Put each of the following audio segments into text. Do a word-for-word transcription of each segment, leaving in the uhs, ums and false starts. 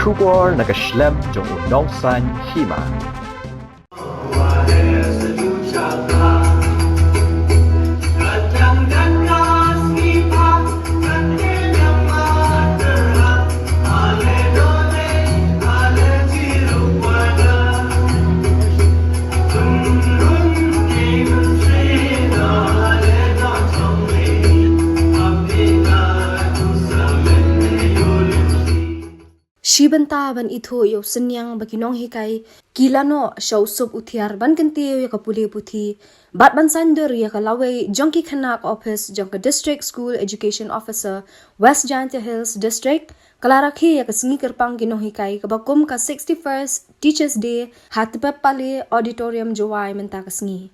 Khubor na ka shlem jong u nongsan hima. Shi bynta ban ithuh ïa u synñiang ba ki nonghikai ki la noh sha u sup u thiar ban kyntiew ïa ka pule puthi bad ban saiñdur ïa ka lawei jong ki khynnah, ka ophis jong ka District School Education Officer, West Jaintia Hills District, ka la rakhe ïa ka sngi kyrpang ki nonghikai kaba kum ka sixty-first Teachers' Day ha Tpep Pale Auditorium, Jowai mynta ka sngi.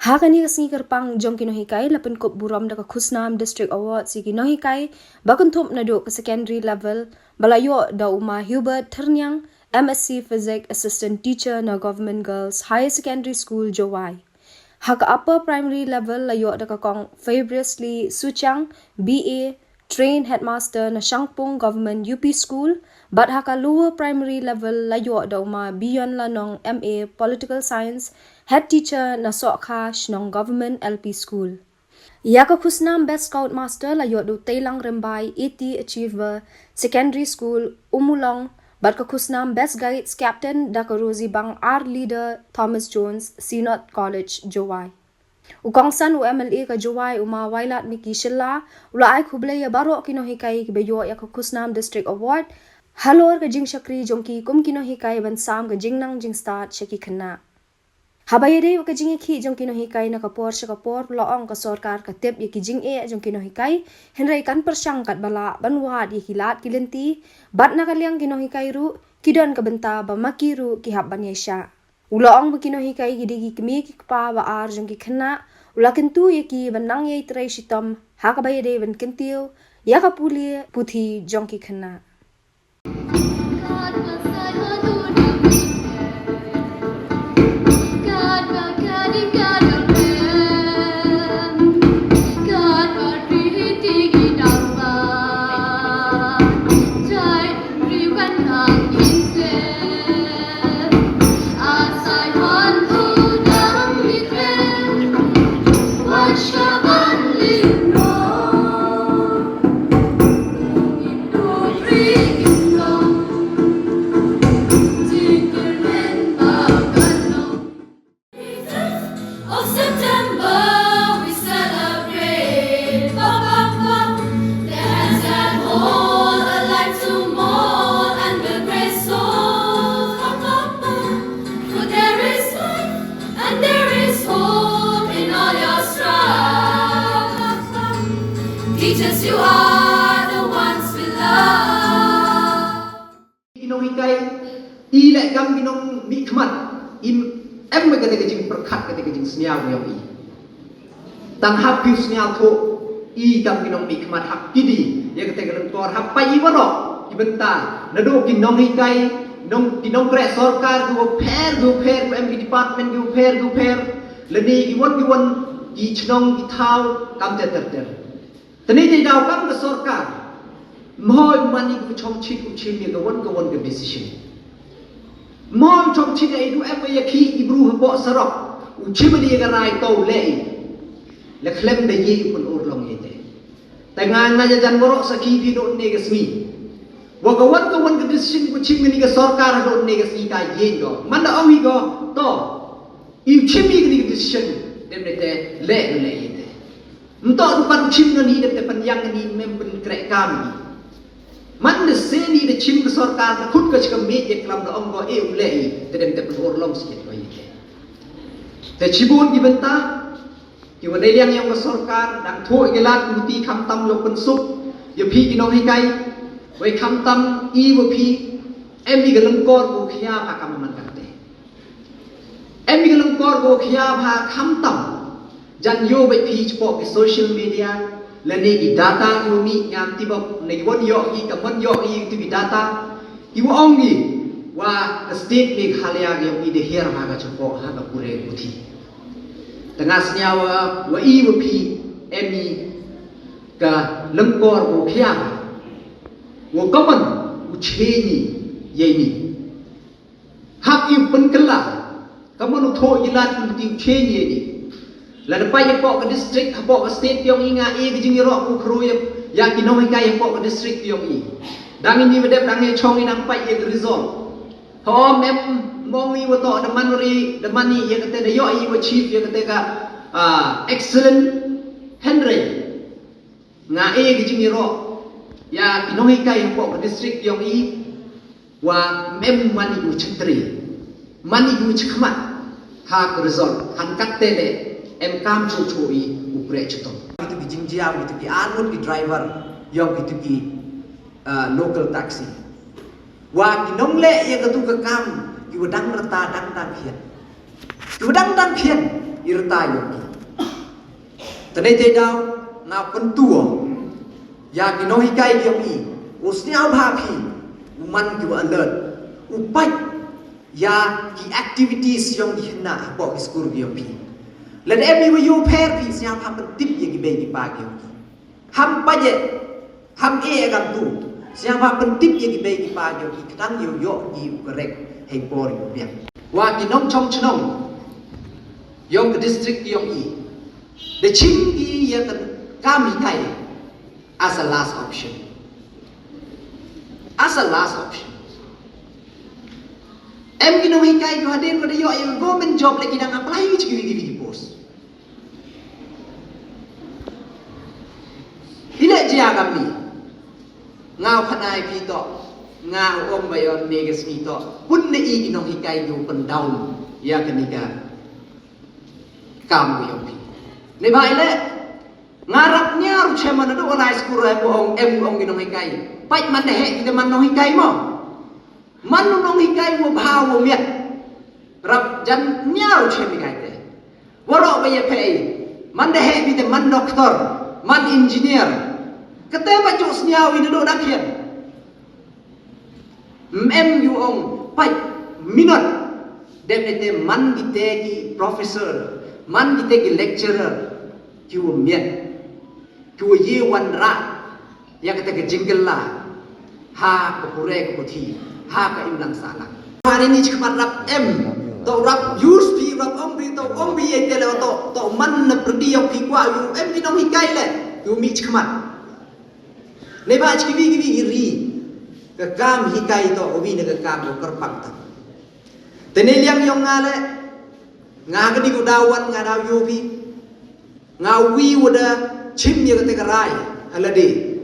Ha kane ka sngi kyrpang jong ki nonghikai la pynkup burom da ka Khusnam District Award ïa ki nonghikai ba kynthup naduh ka secondary level ba la ïoh da u Ma Hubert Thyrniang, M Sc Physics, Assistant Teacher na Government Girls Higher Secondary School, Jowai. Ha ka upper primary level la ïoh da ka Kong Fabrice Lee Suchang, B A, Trained Headmaster na Shangpung Government U P School, bad ha ka lower primary level la ïoh da u Ma Bion Lanong, M A, Political Science, Head Teacher na Sohkha Shnong Government L P School. Ïa ka Khusnam Best Scout Master la ïoh da u Teilang Rymbai, eighty Achiever, Secondary School, Ummulong, bad ka Khusnam Best Guides Captain da ka Rosy Bang, R Leader, Thomas Jones, Synod College, Jowai. U kongsan u M L A ka Jowai, u Ma Wailadmiki Shylla, u la ai khublei ïa baroh ki nonghikai kiba ïoh ïa ka Khusnam District Award halor ka jingshakri jong ki kum ki nonghikai ban sam ka jingnang jingstad sha ki khynnah. Haba ïadei bad ka jingïakhih jong ki nonghikai na ka por sha ka por, u la ong ka sorkar ka tip ïa ki jingeh jong ki nonghikai, hynrei kan pyrshang katba lah ban wad ïa ki lad ki lynti, bad na ka liang ki nonghikai ruh ki don ka bynta ba ma ki ruh ki hap ban ïaishah. U la ong ba ki nonghikai ki dei ki kmie ki kpa ba ar jong ki khynnah, u la kyntu ïa ki ban nang ïai trei shitom ha kaba ïadei ban kyntiew ïa ka pule puthi jong ki khynnah. Of September we celebrate. Ba, ba, ba. The hands that hold a light to mold and the grace of, ba, ba, ba. For there is life and there is hope in all your strife. Teachers, you are the ones we love. Ki nonghikai, i leh kam ki nongmihkhmat, im em kata ka jingpyrkhat, kata ka jingsngew ïa i. Tang hap phi sngewthuh, i kam ki nongmihkhmat hap kidi ïa kata ka lyngkor, hap peit i baroh ki bynta, naduh ki nonghikai, nong, ki nongtrei sorkar kiba pher kiba pher, kiba em ki department kiba pher kiba pher, lane kiwon kiwon ki chnong ki thaw, kam ter ter ter. Te ngi te daw kam ka sorkar, mo u man i u chongchit u chim ïa kawon kawon ka decision. Mo u chongchit ïa i, du em ïa ki i bru hapoh surok, u chim ïa ka rai, to leh i. La khlem da ïa u pynurlong ïa te. Te nga, nga ïajan baroh sa ki phi, haduh ne ka sngi, wa kawon kawon ka decision ka chim ïa ka sorkar haduh ne ka sngi ka ïa ko. Man da ong i ko, to, i u chim ïa ka decision, dep ne te leh, leh ïa te. Nto du pan chim ngan i, dep te pynïang ngan i, mem pynkreh kam i. Man da sien i da chim ka sorkar, da khut ka chikam mej ïa klam, da ong ko e u leh i, te dep te pynurlong sikit ko i te. Te shibun ki bynta, Wa dei liang yong ka sorkar dang thoh ïa ki lad ki luti khamtam ïa u pynsuk ïa phi ki nonghikai. Wei khamtam i wa phi em i ka lyngkor ko khia ha ka man kate. Em i ka lyngkor ko khia ha khamtam jan ïoh bad phi chapoh ki social media lane ki data ki wa mih ngam tip ba ne ki wan ïoh ki ka man ïoh ki tu ki data ki wa ong ki wa ka state Meghalaya ki ong ki de her ha ka chapoh ha ka pure puthi. Tanga sniawa wa i wa phi em i ka lyngkor ko khia wa kaman u cheni yeni. Hap ïa u pynkylla kaman u thoh ïa lad u ti u cheni yeni. Lada pait ïa pok ka district hapoh ka state yong i nga e ka jingïaroh ku khru ïa ïa ki nonghikai ïa pok ka district yong i. Dang i ni wa dep dang i chong i nang pait ïa ka result. Hom em mong i wa toh da man ri da man i ïa kate da ïoh i wa chief ïa kate ka ah, excellent. Hynrei nga e ka jingïaroh ïa ki nonghikai hapoh ka district yong i wa mem man i u chentri man i u chkhmat ha ka result han katte le em kam chu chu i u pre chutom. Itu ki jingjia itu ki armut ki driver yong itu ki ah, local taxi. Wa ki nongleh ïa katu ka kam ki wa dang rta dang dang khian. Ki wa dang dang khian i rta yong ki. Tane te daw nga pyntua ïa ki nonghikai yong i u sniaw bha phi u man ki wa alert u pait ïa ki activities yong ki hna hapoh ki skur yong phi. Lada em i wa yu pher phi sniaw bha pyntip ïa ki bei ki pa yong ki. Ham paje ham e agam tu siang ba pyntip ïa ki bei ki pa ïa ki ktang ïa ïoh ki u korek hei por ïa biang. Wa ki nongchong chnong yong ka district yong i da chim ki ïa ka kam hikai as a last option. As a last option. Em ki nonghikai ki hadien ba da ïoh ïa government job le ki dang apply ïa ki wi ki wi ki post. Ile jia kami. Nga u khanai phi to. Nga u ong ba ïon ne ka sngi to. Pun ne i ki nonghikai ïa u pyndown ïa kani ka kam ïa phi. Ne ba ile nga rap nia ru chairman adu alai skul rai u ong em u ong ki nonghikai. Pait man ne he ki man nonghikai mo. Man u nonghikai u bha u miat. Rap jan nia u chem hikai te. Waroh ba ïa phe. Man da he bi te man doktor, man engineer. Kate ba ju sniaw i da do da khian. Mem yu ong pait minot. Dem ne te man kite ki professor, man kite ki lecturer. Ki u miat. Ki u ye wan ra. Ïa kata ka jingkylla ha ka pure ka puthi ha ka imlang sahlang. Hari ni chikmat rap em to rap yus pi rap om pi to om pi ïa te le to to man na perdi ïa pi kwa yu em ki nonghikai le yu mi chikmat. Ne ba chiki wi ki wi ki ri ka kam hikai to wi ne ka kam ko kerpak ta. Te ne liang yong nga le nga ka di ko dawan nga daw yu pi. Nga wi wa da chim ïa kata ka rai ha lade.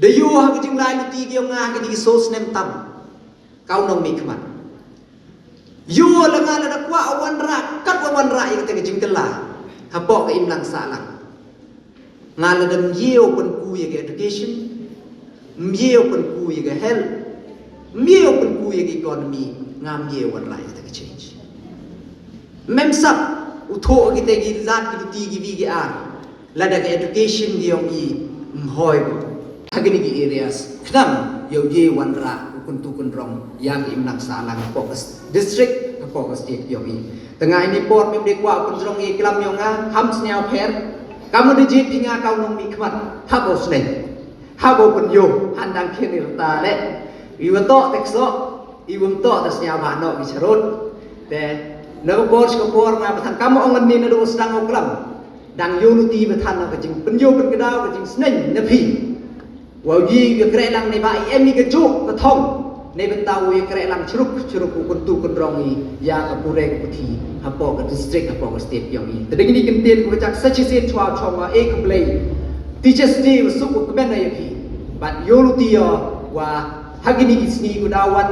Da yu ha ka jinglai luti ki ong nga ha ka di so snem tam. Kau nong mi khmat. Yu la nga la da kwa wan ra kat wa wan ra ïa kata ka jingkylla. Ha pok ka imlang sahlang. Nga la da myew pun ku ïa ka education. Myew pun ku ïa ka health. Myew pun ku ïa ka economy. Nga myew wan ra ïa kata ka change. Mem sap u thoh kita ki zat ki luti ki wi ki ar. Lada ka education ki ong i mhoi ko. Ha kini ki areas khnang ïa u ye wan ra u kuntu kunrong ïa ka imlang sahlang hapoh ka district hapoh ka state ki ong i. Tanga ini por mem de kwa u kunrong i klam ïa nga ham sniaw pher. Kamu de jit ïa nga kau nong mi khmat habo sneng. Habo pun yo handang kini rta le. Iwa to tekso. I wym toh da sñiaw bha noh ki charud. Te na ka por sha ka por nga ba than kam ong ni na du sdang u klam. Dang yoh luti ba than noh ka jingpynyoh pynkdaw ka jingsneng na phi. Wa u yi ka kreh lang ne ba i em i ka juk ka thong. Ne bynta u ya kreh lang chruk chruk u kyntu kynrong i ya ka pure ka puthi hapoh ka district hapoh ka state yong i. Te dang ni kyntien ka ba jak sa chisien chwa chong wa e ka blei. Teachers Day wa suk u kmen na ya phi. Bad yoh luti ya wa ha kini ki sngi u da wan.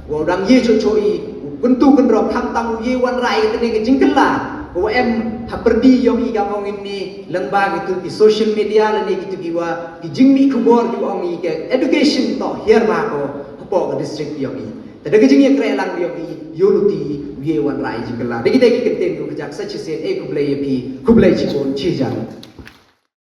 Wa u dang ye choh choh i u kyntu kynrong khamtam u ye wan rai ka tene ka jingkylla ka wa em Ha pyrdi yong i ka ong in ni leng ba kitu ki social media lane kitu ki wa ki jingmih khubor ki ong i ke education to hiar ba ko hapoh ka district yong i. Te da ka jingïakren lang yong i yoluti ye wan rai jingkala. Da kita ki kenten ko kajak sa chisen e khublei ya phi khublei chibun chijan.